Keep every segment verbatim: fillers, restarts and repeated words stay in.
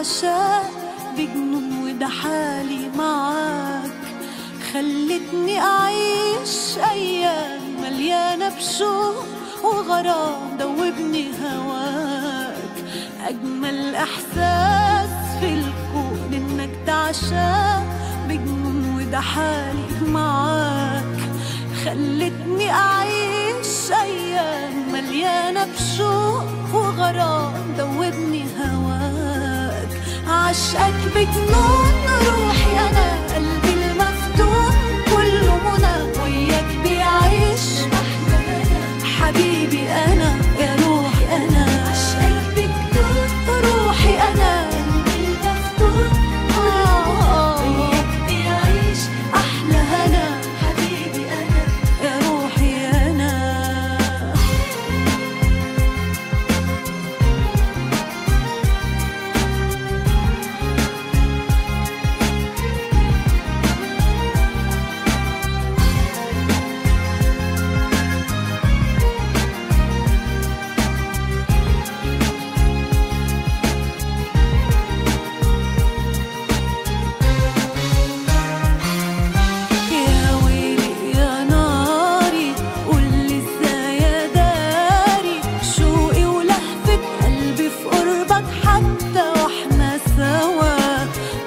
عشاق بجنون وده حالي معاك، خلتني أعيش أيام مليانة بشوق وغرام، دوبني هواك. أجمل إحساس في الكون إنك تعشق بجنون وده حالي معاك، خلتني أعيش أيام مليانة بشوق وغرام، دوبني هواك. عشقك بجنون روحي أنا، قلبي المفتون كله منى، وياك بيعيش أحلى هنا. حبيبي أنا، يا روحي أنا، عشقك بجنون روحي أنا، قلبي المفتون كله منى، وياك بيعيش أحلى هنا. حبيبي أنا، يا روحي أنا. يا ويلي يا ناري، قولي ازاي اداري شوقي ولهفة قلبي في قربك حتى واحنا سوا.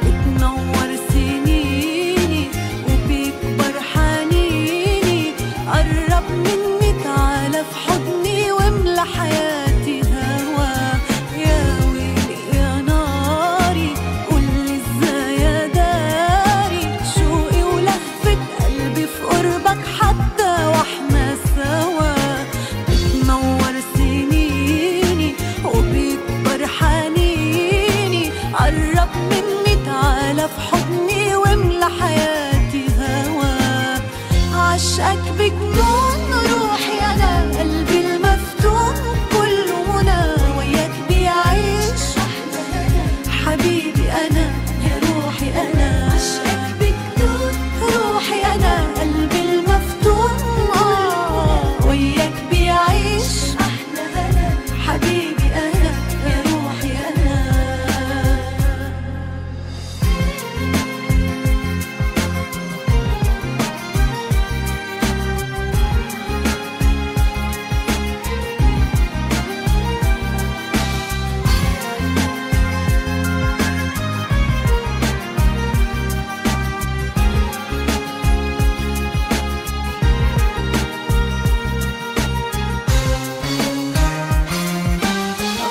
بتنور سنيني وبيكبر حنيني، قرب مني تعالى في حضني واملى حياتي هوا. يا ويلي يا ناري، قولي ازاي اداري شوقي ولهفة قلبي في قربك حتى واحنا سوا. بتنور سنيني وبيكبر حنيني، قرب مني تعالى في حضني واملى حياتي هوا. عشقك بجنون روحي أنا، قلبي المفتون كله منى، وياك بيعيش أحلى هنا. حبيبي أنا، يا روحي أنا، عشقك بجنون روحي أنا، قلبي المفتون، آه، وياك بيعيش أحلى هنا. حبيبي أنا، يا روحي أنا.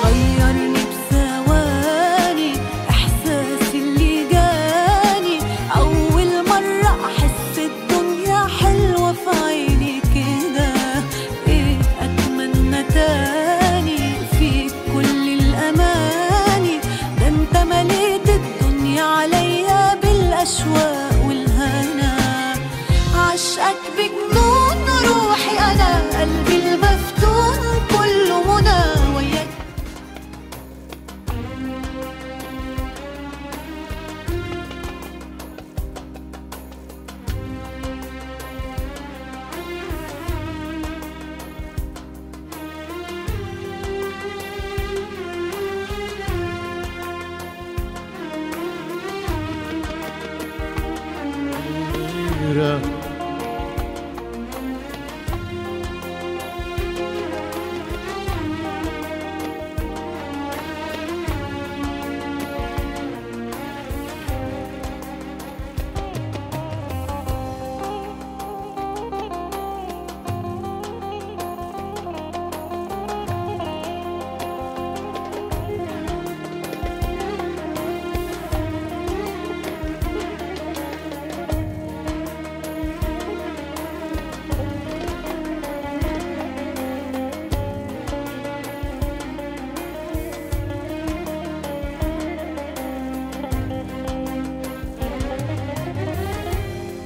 غيرني بثواني إحساس اللي جاني، أول مرة أحس الدنيا حلوة في عيني كده. إيه أتمنى تاني، فيك كل الأماني، ده أنت مليت الدنيا عليا بالأشواق والهنا. عشقك بجنون روحي أنا، قلبي المفتون كله منى وياك.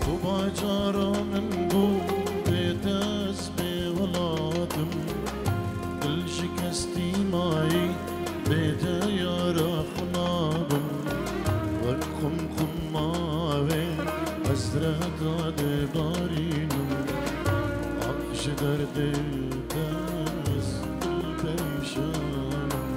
Tu bacara min bû, bê te ez bê welat im. Dil şikestî mayî, bê te yara xwe nabim. Wek xum xum mawê, hezreta dibarînim. Ax ji derdê te ez peyşan im.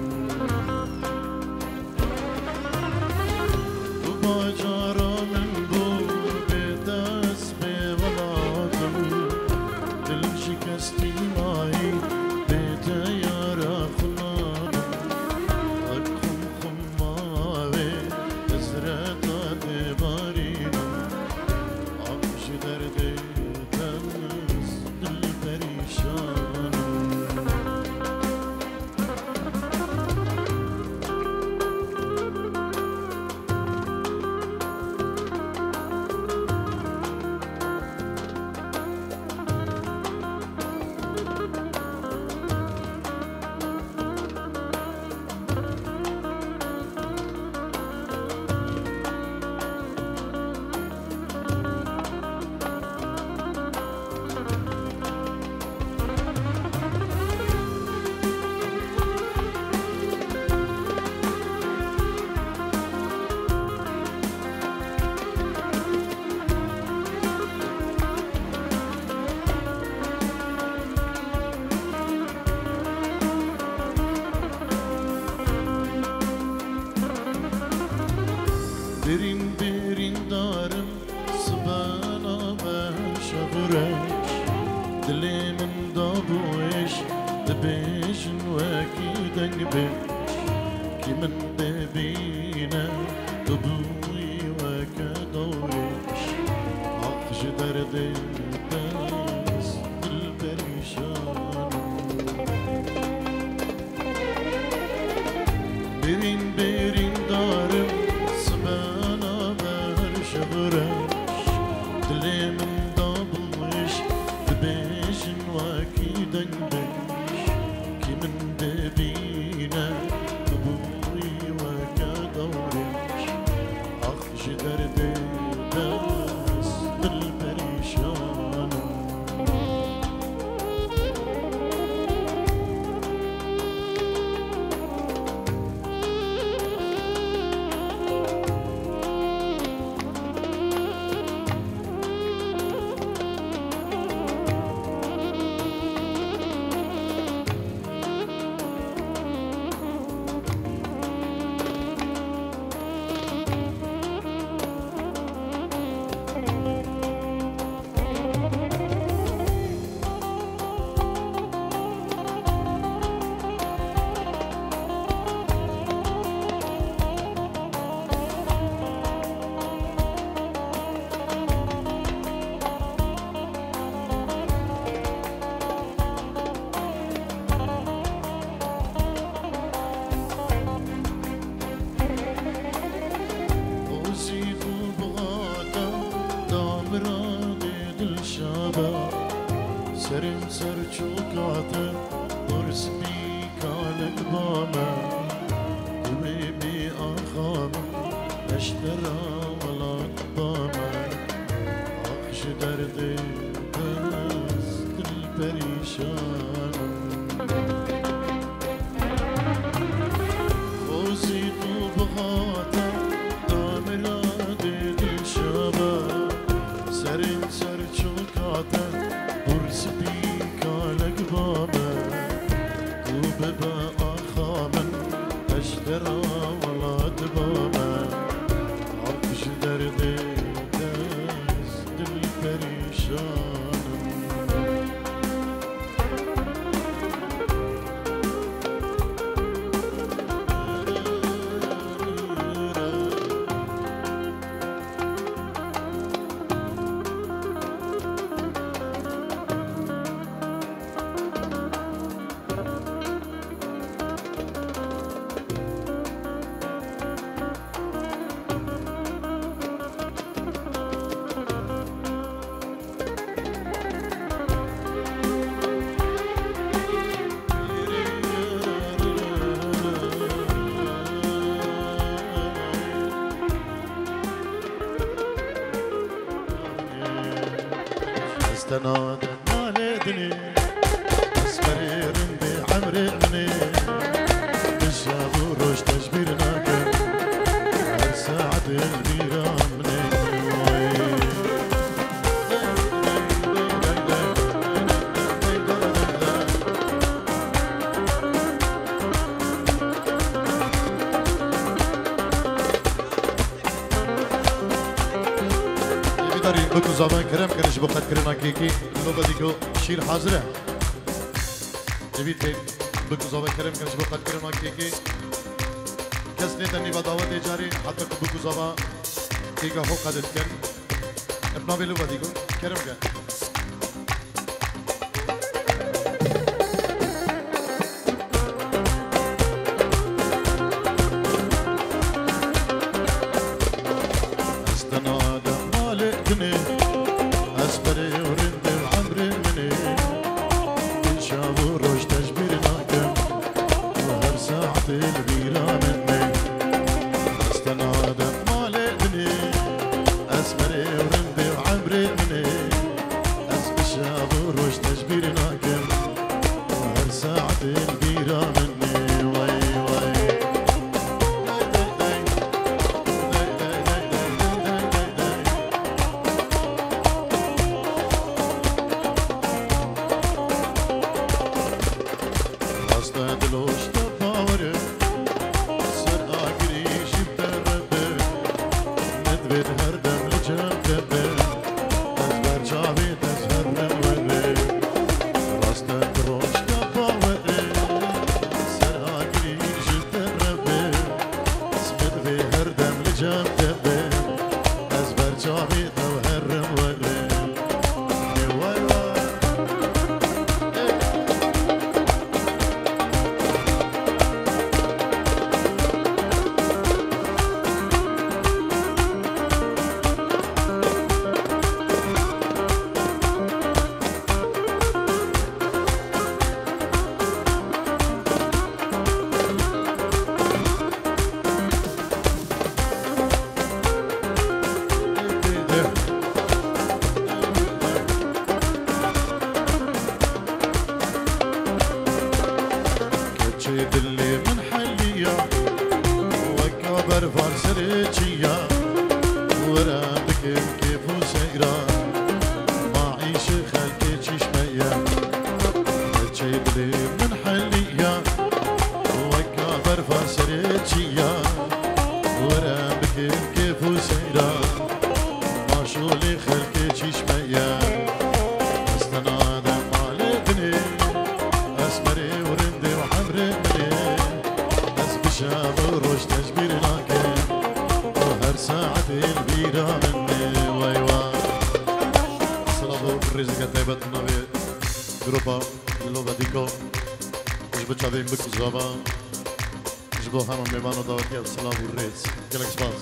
Dilê min da bû êş, dibêjin wekî dengbêj. Kî min dibîne, tu bûyî weke dawrêş. Ax ji derdê dest dil perîşan. Birîn birîn darim simena ber ji vir e. Dilê min da bû êş, dibêjin wekî dengbêj. Kî min dibîne, tu bûyî weke dawrêş. Ax ji derdê dest dil perîşan im. Ozî bû bixata, da miradê dilşada. Serê min ser çokate, dor spî kalek ba me. Wê bê axa min, eştera welat ba me. Ax ji derdê dest dil perîşan im. Xozî tu bixate, da miradê dilşada. Serê min ser çokate, dor spî kalek ba me. Tu bibe axa min, eştera welat ba me. Ax ji derdê dest dil perîşan im. Ez tena de nalê dinê, ez berê rindê emrê min ê. Bi şev û roj te ji bîr nakim, her saet li bîra min ê. Êvî darî biku zava kerem kir ji bo qetkirina kêkê. Nobetî ku şîr hazir e. Êvî tê biku zava kerem kir ji bo qetkirina kêkê. Kes nêde nîva dawetê carê heta ku biku zava kêka xwe qedet kin. Bi navê Lobetî ku kerem ke. Ez tena de malê din ê, ez berê û rindê û emrê min ê. Şev û roj te ji bîr nakim, û her saetê li bîra min ê. Ez tena de malê din ê, ez berê û rindê û emrê min ê. Ez bi şev û roj te ji bîr nakim, û her saetê li bîra min ê. Wey, wey. Raste diloş te bawer e, ser agirî jî bi te re be. Nedvêt her dem li cem te be. Ez Maîşê xelkê çîşme ye, çê dilê min heliya, weka berfa serê çiya, were bikin kêf û seyra, maşûlê xelkê çîşme ye, ez tena de malê binê, esmerê û rindê û hemrê min ê, ez bi şev û roj tecbîr nakim, û her saetê li bîra min ê, wey wey. Silav û rêzeke taybet navê grupa Lova Dîko. Ji bo çavên bik û zava, ji bo hema mêvan û dawetiya silav û rêz. Gelek spas.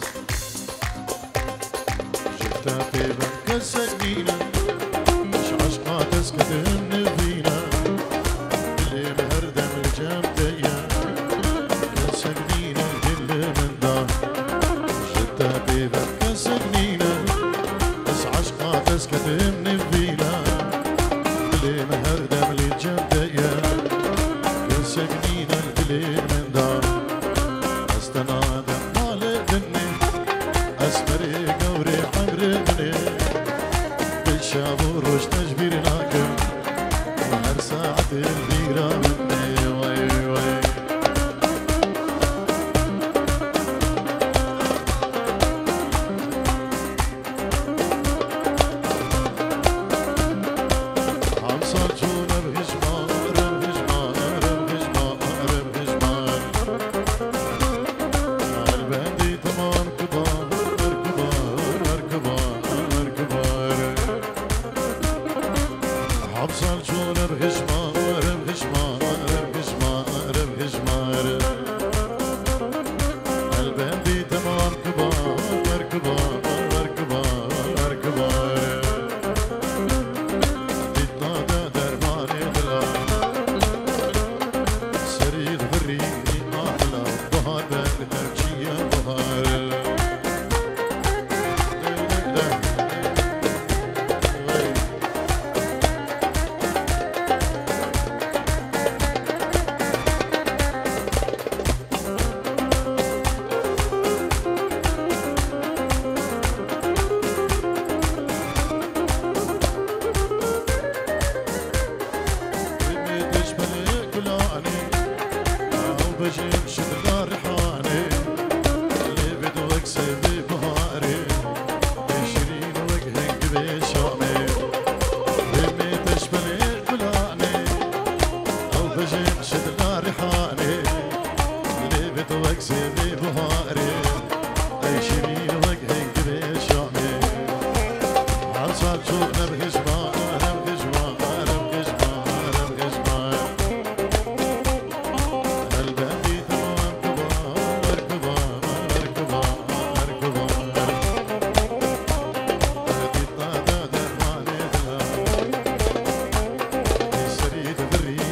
Ji te pê ve kesek nîne, ji eşqa dest ketim nivîne. Dilê min her dem li cem te ye, kesek nîne dil li min da. Ji te pê ve kesek nîne, ez eşqa dest ketim nivîne. Dilê min her dem li cem te ye, kesek nîne dilê min da. Ez tena de malê binê, esmerê gewrê emrê binê. Bi şev û roj tecbîr nakim, her saetê li bîra min ê, wey wey. Hemsal çûne bi hijmar, bi hijmar, bi hijmar, bi hijmar. Elbendî temam kibar, kibar, kibar, kibar. Hemsal çûne bi hijmar, bi hijmar, bi hijmar, bi hijmar. Elbendî temam kibar, kibar, kibar, kibar. Dîta de dermanê dila, serî divirî ahla, bahar be li tevçiye bahar. Rêmê te ji belê gulanê, ew bejên ji dila rihanê. Lê vê tu wek sêvê biharê, tê şirîn wek hingivê şamê. Rêmê te ji belê gulanê, ew bejên ji dila rihanê. Lê vê tu wek sêvê biharê, ey şirîn wek hingivê şamê. Her sal çû ne bi hijmar, ne bi hijmar, ne bi hijmar, ne bi hijmar. Elbendî temam kibar, kibar, kibar, kibar. Dîta de dermanê dila, ey serî divirî.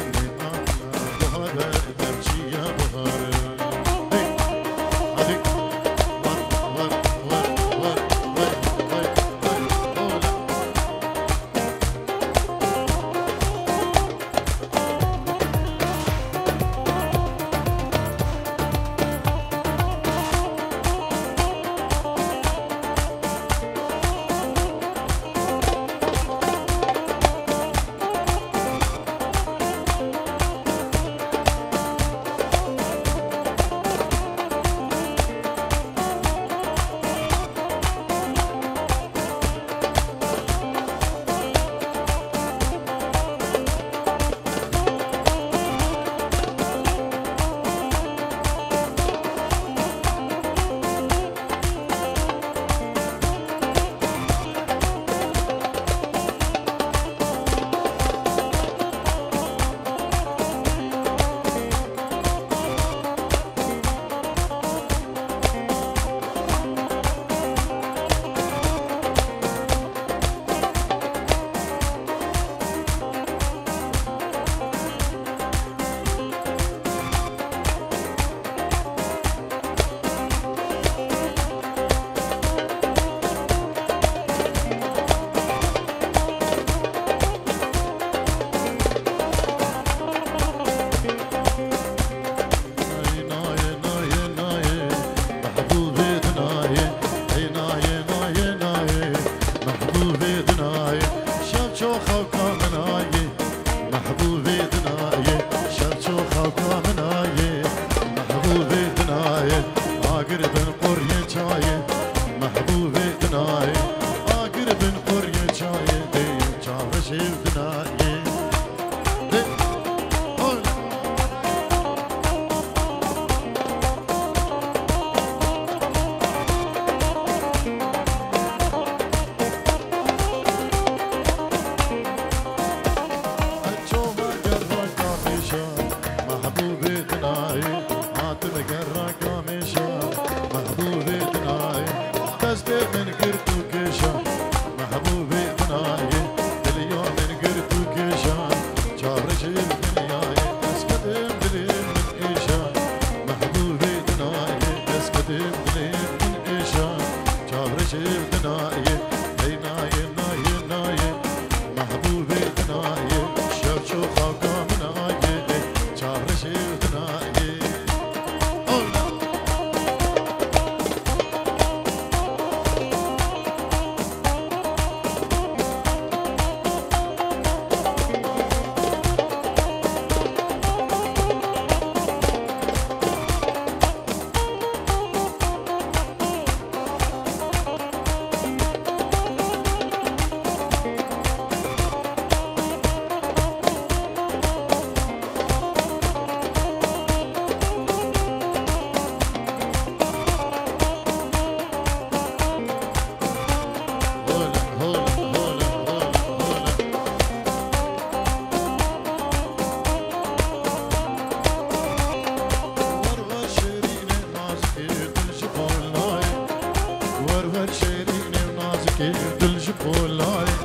Layê,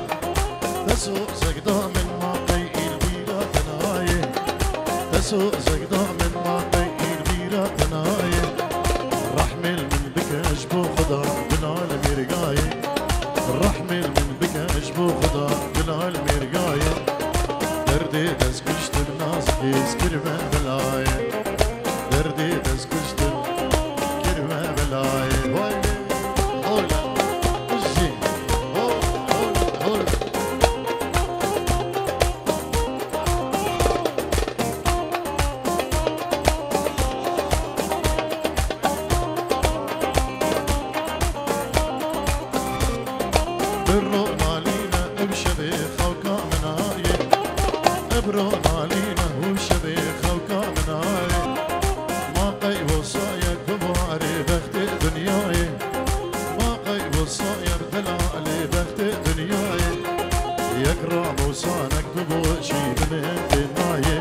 te sozek da min ma qey îl bîra te nayê. Te sozek da min ma qey îl bîra te nayê. Rehmê li min bike ji bo Xuda Bilal Mêrgayê. Rehmê li min bike ji bo Xuda Bilal Mêrgayê. Derdê dest kuştin nazikê ez kirime belayê. Derdê dest kuştin kirime belayê. Vay be. Ola. Jî. Ola, ola, ola. Biro nalîne ev şevê xewka min nayê. Ebro nalîne hû şevê xewka min nayê. Ma qey wisa ye ku warê bextê dinyayê. Ma qey wisa ye bi delalê bextê dinyayê. Yek ramûsanek bi boçî bi min tê nayê.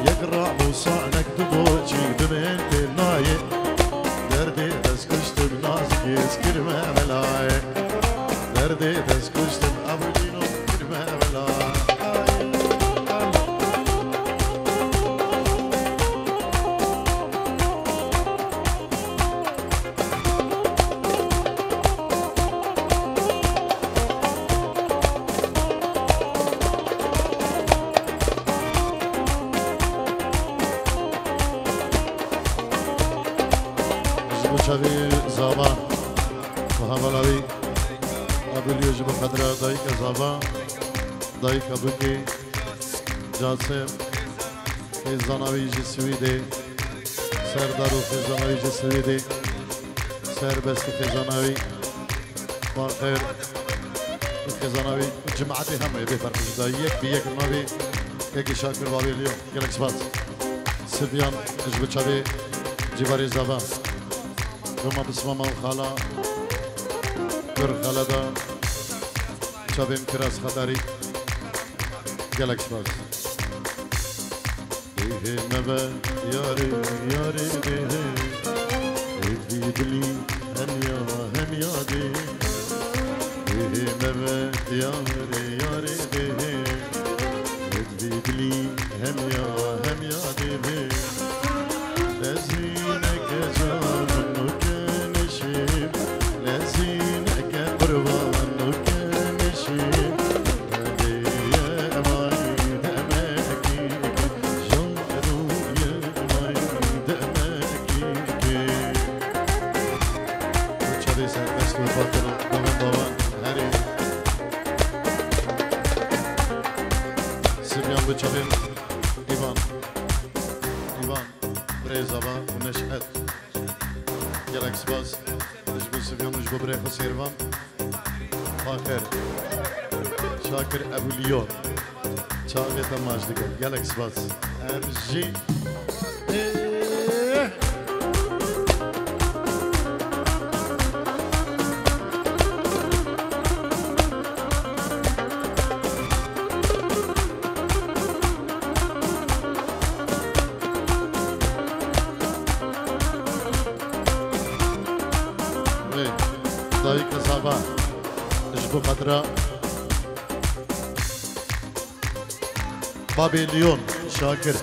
Yek ramûsanek bi boçî bi min tê nayê. Derdê dest kuştim nazikê ez kirime belayê. Derdê dest kuştim Avrîno kirime belayê. Ji bo çavê zava, hevala wî, Abîlyo ji bo xetira dayika zava, dayika bikê, Casim, xêzana wî ji Swîdê, Serdar û xêzana wî ji Swîdê, Serbest û xêzana wî, Faxir û xêzana wî, cemaetê hemû yê bê ferq ji dayî yek bi yek navê Kekî Şakir Babê Lîyo. Gelek spas. Sibyan ji bo çavê cîvarê zava. Roma Bismama û xala Kur Xeleda, çavên Kiraz Xedarî. Gelek spas. Bêhê me ve yarê, yarê bêhê. Êdî dilî hemya, hemya dê. Bêhê me ve yarê, yarê bêhê. Êdî dilî hemya, hemya dê bê. Lezîneke can û kenişê, lezîneke qurban û kenişê. Belê ye may demekî, jar û ye may demekî kê. Çavê serbest û batir û bavan bavan herê. Sibyan bi çavên Îvan. Îvan. Birêz Ava û Neşet. Gelek spas. Ji bo Sibyan û ji bo birê xwe Sêrvan. Faxir. Şakir Ebûliyo. Çavê te maç dike. Gelek spas. Her jî. Ê! Wê, dayika zava, ji bo xatira babê Lyon, Şakir.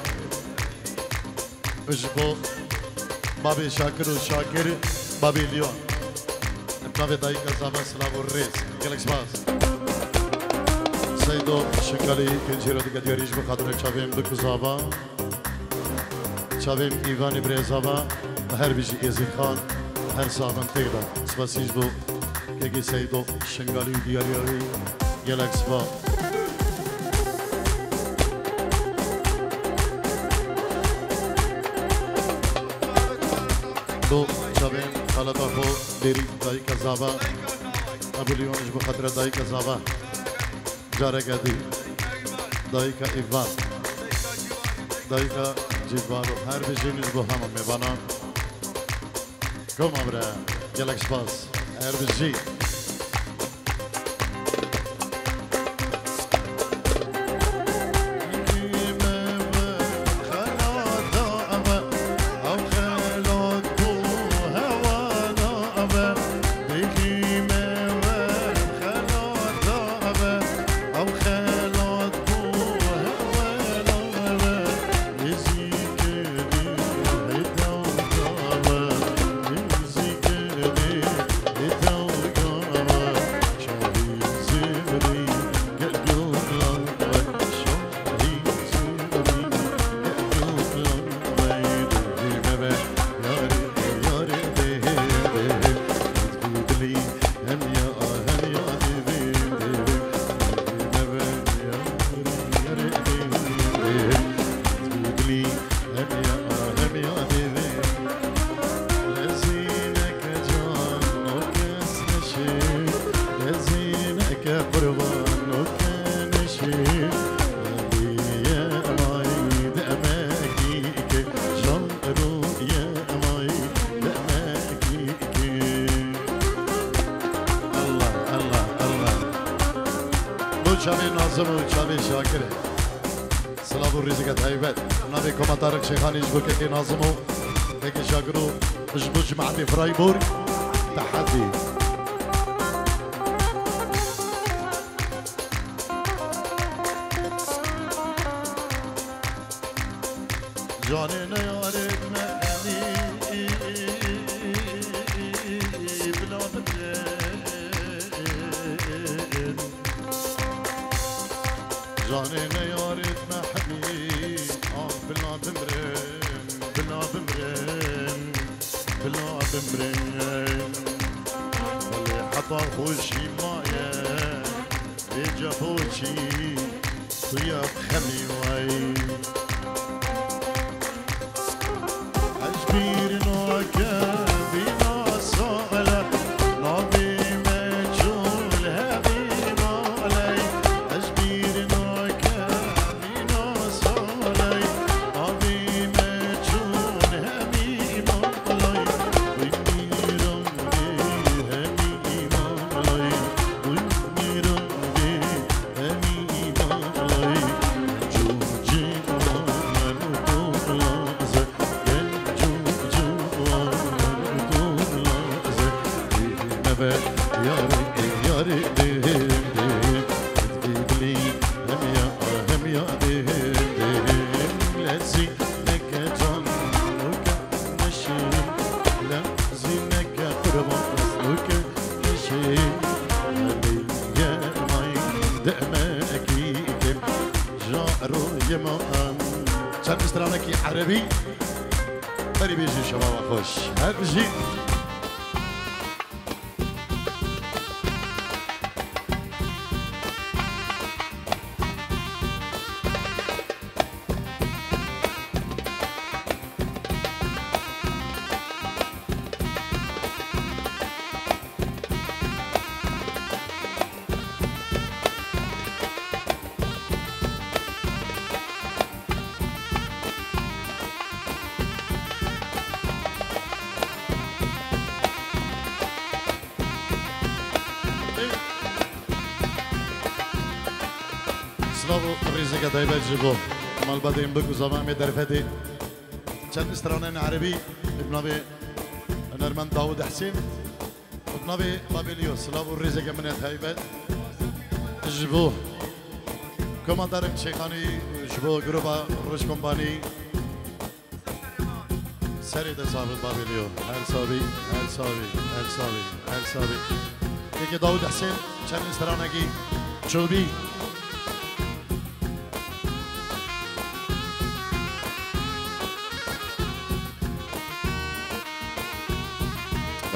Ji bo babê Şakir û Şakir babê Lyon. Bi navê dayika zava silav û rêz. Gelek spas. Seydo Şingalî, kincêro dike diyarî ji bo xatirê çavên bik û zava. Çavên Îvanê birêz ava. Her bijî Êzîdxan, her sax bin têk de. Spasî ji bo Kekê Seydo Şingalî û diyariya wî. Gelek spas. Bo çavên xaleta xwe Bêrî dayika zava. Ebû Lîyon ji bo xatira dayika zava. Careke dî. Dayika Îvan. Dayika Cîvan û her bijîn ji bo hema mêvanan. Koma bira, gelek spas. Her bijî. Ke qurban û ke neşî, diye may demekî ke, şan rûye may demekî ke. Allah, Allah, Allah. Bu çavê Nazim û çavê Şakir e. Silav û rêzeke taybet. Navê Koma Tarık Şêxanî ji bo kekê Nazim û kekê Şakir û ji bo cemaetê Freiburg. Tehedî. Canê neyarê me hemî bila bimrê. Canê neyarê me hemî, ah, bila bimrim, bila bimrim, bila bimrim. Belê heta xweşî maye, bê cefoçî, tu ya xemî wey. Ez bîr nakem vîna sale, navê meçûl hevî maley. Ez bîr nakem vîna sale, navê meçûl hevî maley. Wî mîran vê hevî maley, wî mîran vê Çend stranekî erebî. Berî bêjî şeva we xweş. Her bijî. Silav û rêzeke taybet ji bo malbatê Mbik û Zava em ê derfetê. Çend stranên erebî bi navê hunermend Dawud Hesên. Navê Babêliyo, silav û rêzeke min e taybet. Ji bo Koma Tarık Şêxanî, ji bo gruba Roj Kompanî. Serê te sabit Babêliyo. Her sabî, her sabî, her sabî, her sabî. Peki Dawud Hüseyin, çend stranekî çobî.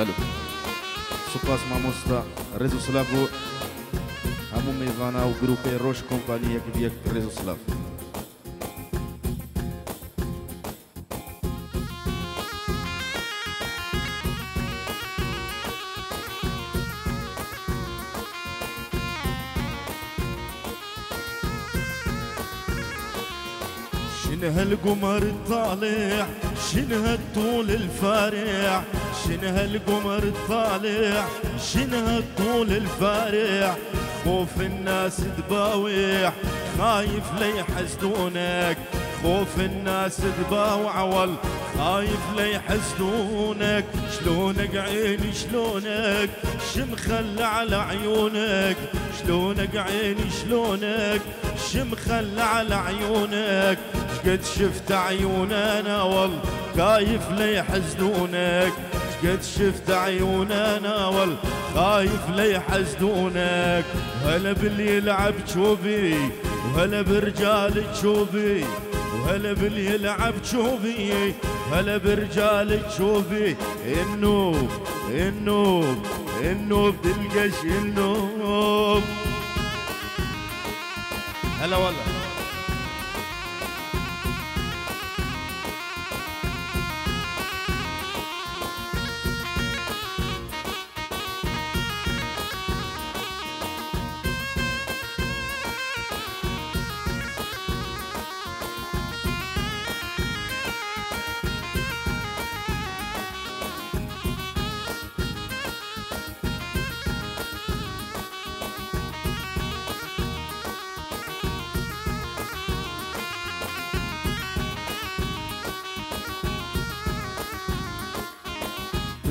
Alo. Spas mamosta, rêz û silav bo hemû mêvana û grûpê Roj Kompanî yek bi yek rêz û silav. شنها القمر الطالع، شنها الطول الفارع، شنها القمر الطالع، شنها الطول الفارع. خوف الناس تباوع، خايف لا يحسدونك. خوف الناس تباوع، والله خايف لا يحسدونك. شلونك عيني شلونك، شمخلة على عيونك. شلونك عيني شلونك، شمخلة على عيونك. شقد شفت عيوننا والله خايف لا يحزنونك. شقد شفت عيوننا والله خايف لا يحزنونك. هلا باللي يلعب تشوفي، وهلا برجال تشوفي، وهلا باللي يلعب تشوفي، وهلا برجال تشوفي. النوب، النوب، النوب دلقش النوب. هلا والله.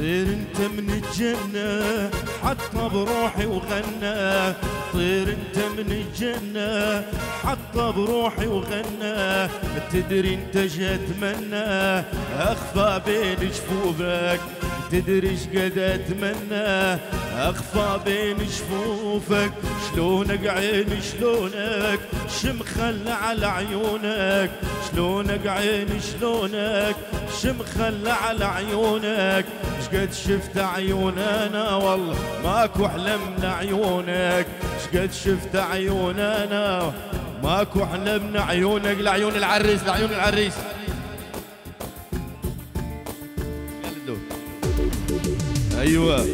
طير انت من الجنة، حطب روحي وغنى. طير انت من الجنة، حطب روحي وغنى. تدري انت ايش اتمنى، اخفى بين جفوفك. تدري ايش قد اتمنى، اخفى بين جفوفك. شلونك عيني شلونك، شمخل على عيونك. شلونك عيني شلونك، شمخل على عيونك. شقد شفت عيون انا والله، ماكو احلى من عيونك. شقد شفت عيون انا، ماكو احلى من عيونك. لعيون العريس، لعيون العريس. ايوه.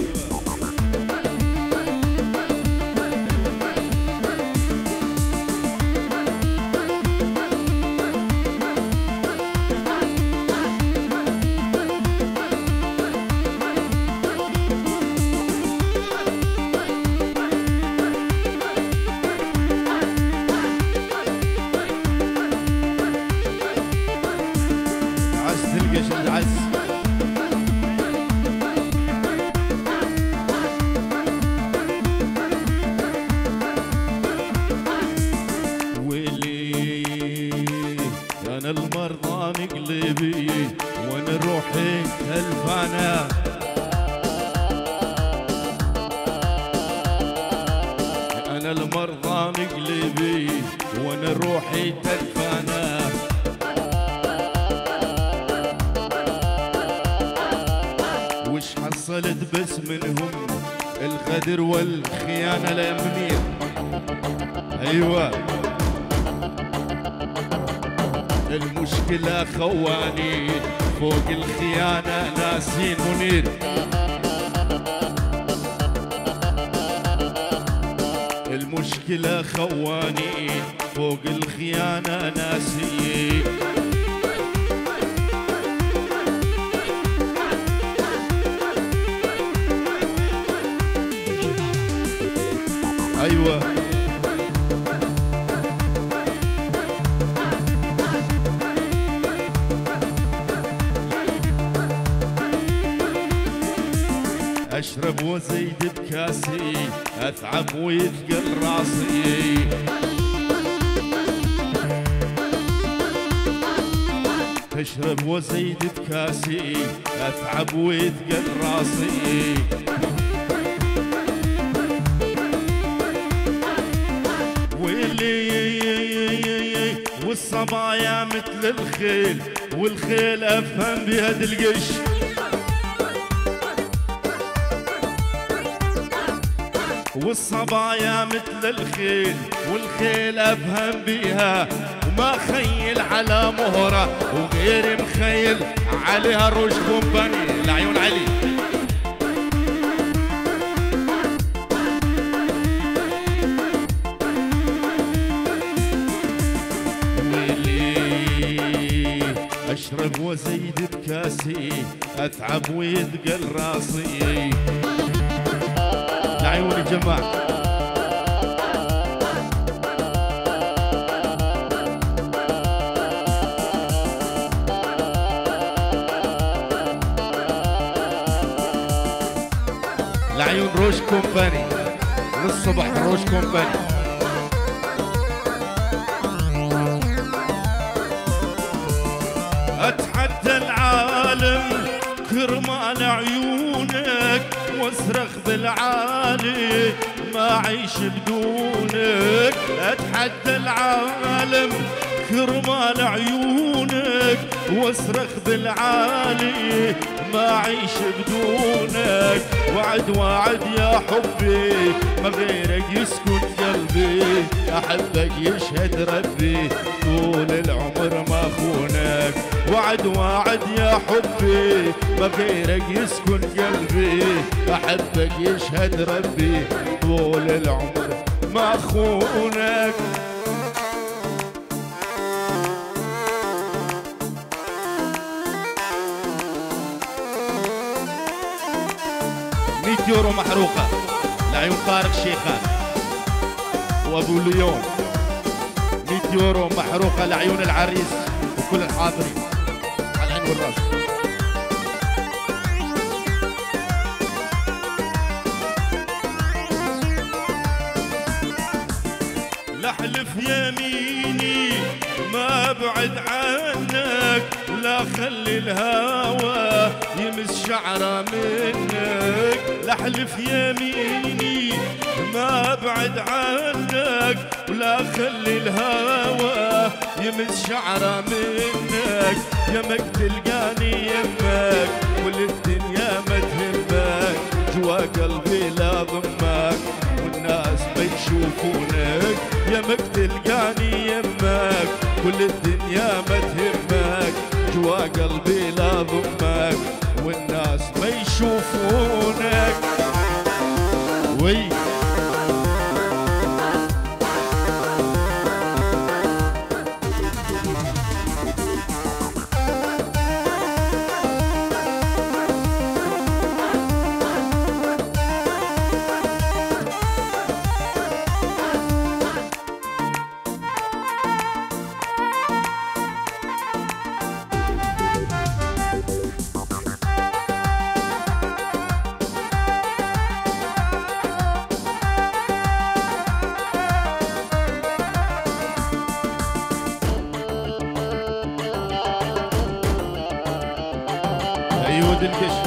عز تلقى شد عز. ويلي، أنا المرضان قلبي، وأنا روحي تلفانة. أنا المرضان قلبي، وأنا روحي تلفانة. وش حصلت بس منهم؟ الغدر والخيانة الأمنية. أيوة. المشكلة خوانين، فوق الخيانة ناسين منير. المشكلة خوانين، فوق الخيانة ناسين. أيوة. أشرب وأزيد بكاسي، أتعب ويثقل راسي. أشرب وأزيد بكاسي، أتعب ويثقل راسي. ويلي، والصبايا مثل الخيل، والخيل أفهم بيها دلقش. والصبايا مثل الخيل، والخيل أفهم بيها، وما خيل على مهرة، وغير مخيل عليها روش كومباني. لعيون علي. ويلي، أشرب وأزيد بكاسي، أتعب ويثقل راسي. لعيون الجماعة. لعيون روش كومباني. للصبح روش كومباني. أتحدى العالم كرمال عيونك، واصرخ بالعالي ما عيش بدونك. أتحدى العالم كرمال عيونك، واصرخ بالعالي ما عيش بدونك. وعد وعد يا حبي ما غيرك يسكن قلبي، أحبك يشهد ربي طول العمر ما خونك. وعد وعد يا حبي ما غيرك يسكن قلبي، أحبك يشهد ربي طول العمر ما خونك. مية يورو محروقة لعيون طارق شيخان وأبو ليون. مية يورو محروقة لعيون العريس وكل الحاضرين. على العين والراس. أحلف يميني ما أبعد عنك، ولا أخلي الهوى يمس شعرة منك. لا، أحلف يميني ما أبعد عنك، ولا أخلي الهوى يمس شعرة منك. يمك تلقاني يمك، كل الدنيا ما تهمك، جوا قلبي لا ضمك، والناس ما يشوفونك. يمك تلقاني يمك، كل الدنيا ما تهمك، جوا قلبي لا ضمك، والناس ما يشوفونك. وي. أيوة دنكش.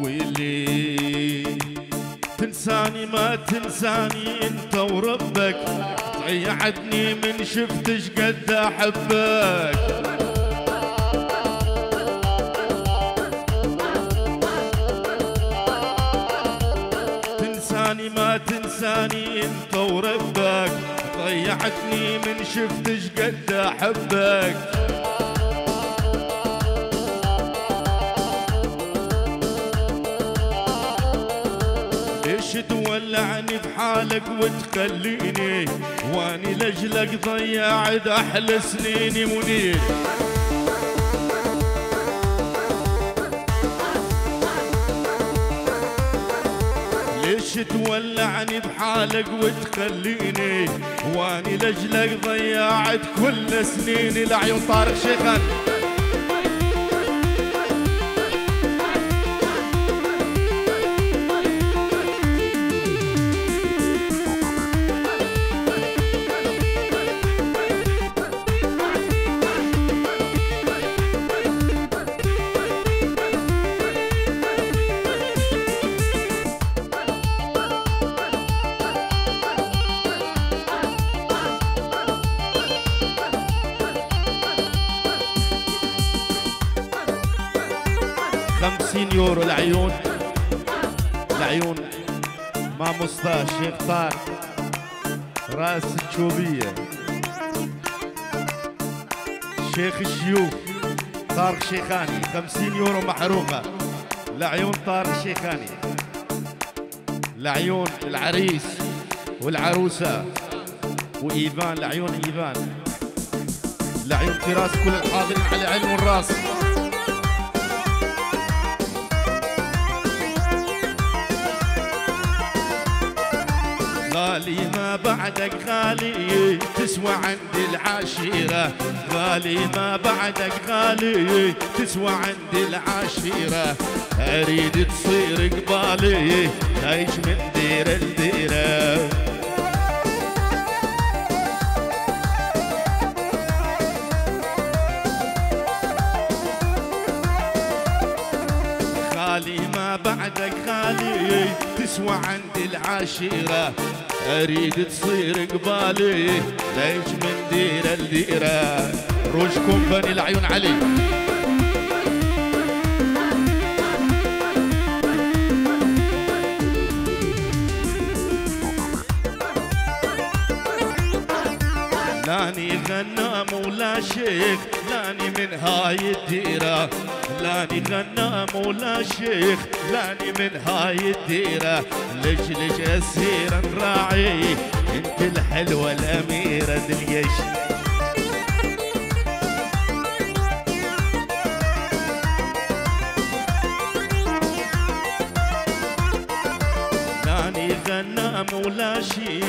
ويلي تنساني ما تنساني انت وربك، ضيعتني من شفتش قد احبك. تنساني ما تنساني انت وربك، ضيعتني من شفتش قد احبك. ليش تولعني بحالك وتخليني، واني لجلك ضيعت احلى سنيني منير؟ ليش تولعني بحالك وتخليني، واني لجلك ضيعت كل سنيني؟ لعيون طارق شيخان. خمسين يورو العيون، العيون. ماموستا شيخ طارق راس الشوبية، شيخ الشيوخ طارق شيخاني، خمسين يورو محروقة لعيون طارق شيخاني، لعيون العريس والعروسة وإيفان، لعيون إيفان، لعيون فراس، كل الحاضرين على عين والراس. غالي ما بعدك غالي، تسوى عندي العشيرة. غالي ما بعدك غالي، تسوى عندي العشيرة. أريد تصير قبالي، تعيش من ديرة لديرة. غالي ما بعدك غالي، تسوى عندي العشيرة. أريد تصير قبالي، ليش من ديرة لديرة. روج كومباني العيون علي. لاني غنام ولا شيخ، لاني من هاي الديرة. لاني غنام ولا شيخ، لاني من هاي الديرة. ليش، ليش أسير نراعي، انت الحلوة الأميرة دليش. لاني غنام ولا شي،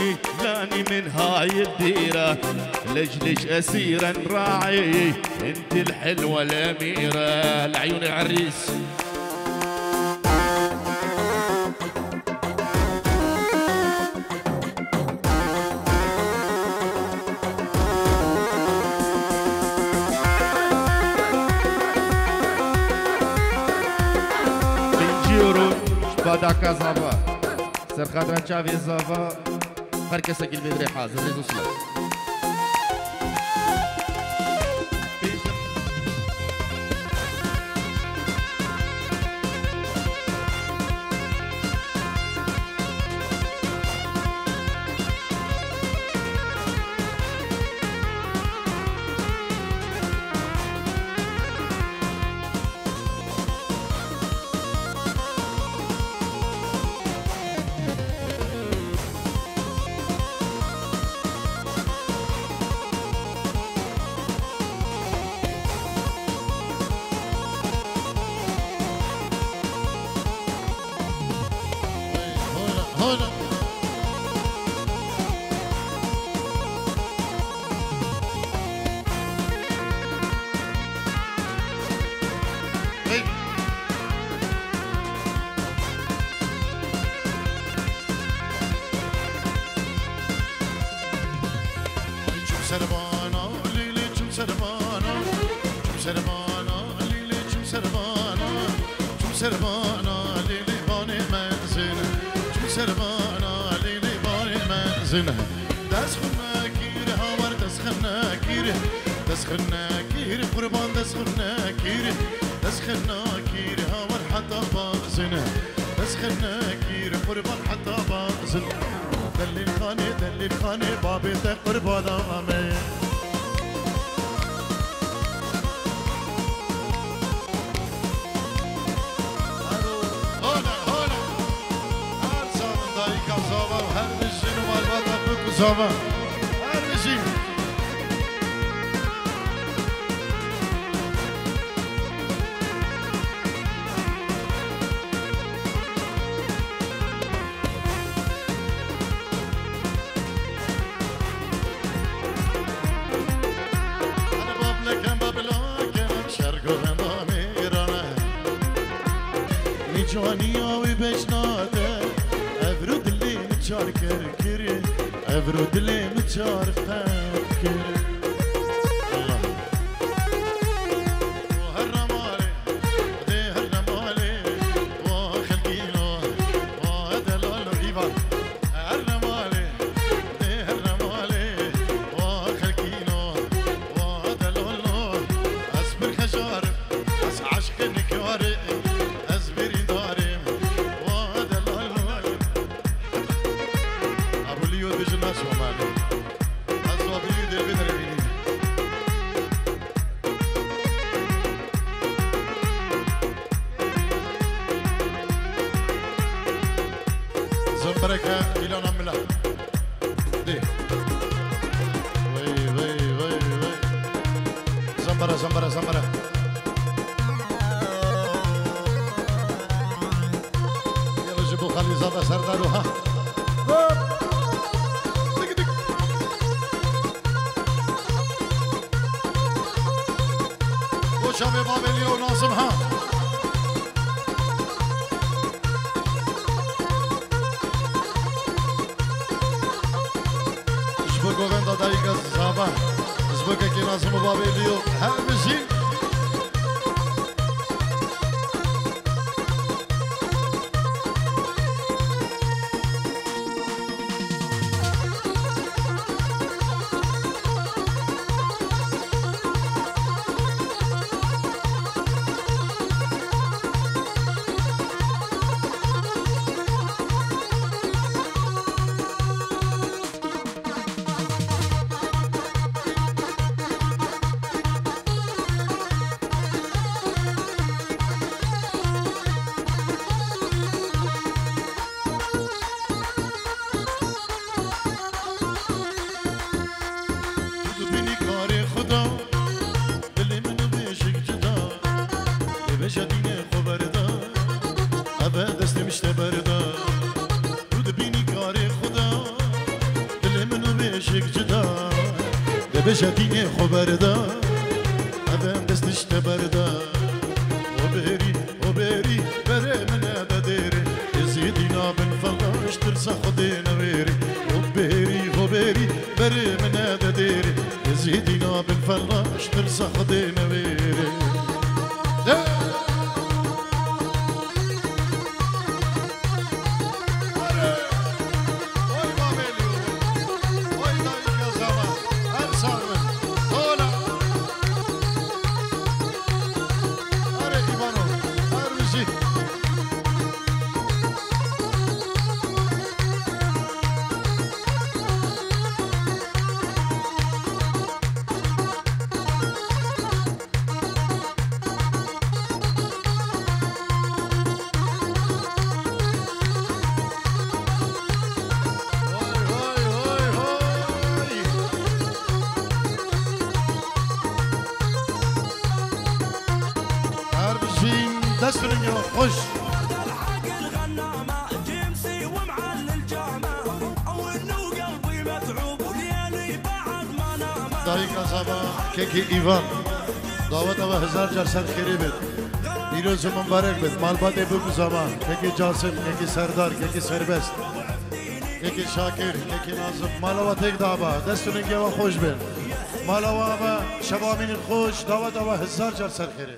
لاني من هاي الديرة، لجلك أسيرة نراعي، انت الحلوة الأميرة، لعيون العريس. Pêncî euro ji badaka zava. Ser xatira çavê zava. Her kesekî li vê dirê hazir. Rêz û silav. Çim serbana, lîlî çim serbana, çim serbana, lîlî çim serbana, çim serbana, lîlî banê mezin, çim serbana, lîlî banê mezin. Dest xwe nekir, hawer dest xwe nekir, dest xwe nekir, qurban dest xwe nekir, dest xwe nekir, hawer heta bazin, dest xwe nekir, qurban heta bazin. Delîl xanê, delîl xanê, babê te qurbana me. Hola, hola. Her zaman dayika zava, her bijîn û malbata xwe ku zava. Her bijîn. Ana bableken babilaken, şer govenda mêrane. Nîcaniya wî beş nade, evro dilê min çar ker kir, evro dilê min çar qet kir. Allah. Herre malê, dê herre malê, wa xelkîno, wa delalo îvan. Herre malê, dê herre malê, wa xelkîno, wa delalo. Ez bir xejar im, ez eşqê nikarê, ez birîndar im, wa delalo. Abulî yo dijî naşo malê. Ez wa bilî dê bidere bînî. Zembereke Îlana Mila. Dê. Wey, wey, wey, wey. Zembere, zembere, zembere. Yala ji bo Xalîzada Serdar û ha. Hop. Dik, dik. Bo çavê Babelî û Nazim ha. Ji bo govenda dayika zava, ji bo kekê Nazim û Babelî û her bijî. Tu dibînî karê Xuda, dilê min û bêjik cida. Bêbêje dînê xwe berda, eve destê min ji te berda. Tu dibînî karê Xuda, dilê min û Bêje dînê xwe berda, ev em dest tişte berda. O bêrî, o bêrî, berê min e de dêrê. Êzîdî nabin felaş, tirsa Xwedê newêrê. O bêrî, o bêrî, berê min e de dêrê. Êzîdî nabin felaş, tirsa Xwedê newêrê. De! Oy babê Lîyo. Oy dayika Zama. Her sax bin. Hola. Are Îvano. Her bijî. Hoy, hoy, hoy, hoy. Her bijîn, dest û lingê we xweş. Dayika Zama, kekê Îvan. Daweta we hezar car ser xêrê bêt. Pîroz û mibarek bêt. Malbatê bûk û zama. Kekê Casim, kekê Serdar, kekê Serbest. Kekê Şakir, kekê Nazim. Mala we têk daba. Dest û lingê we xweş bin. Mala we ava şeva mînin xweş. Daweta we hezar car ser xêrê.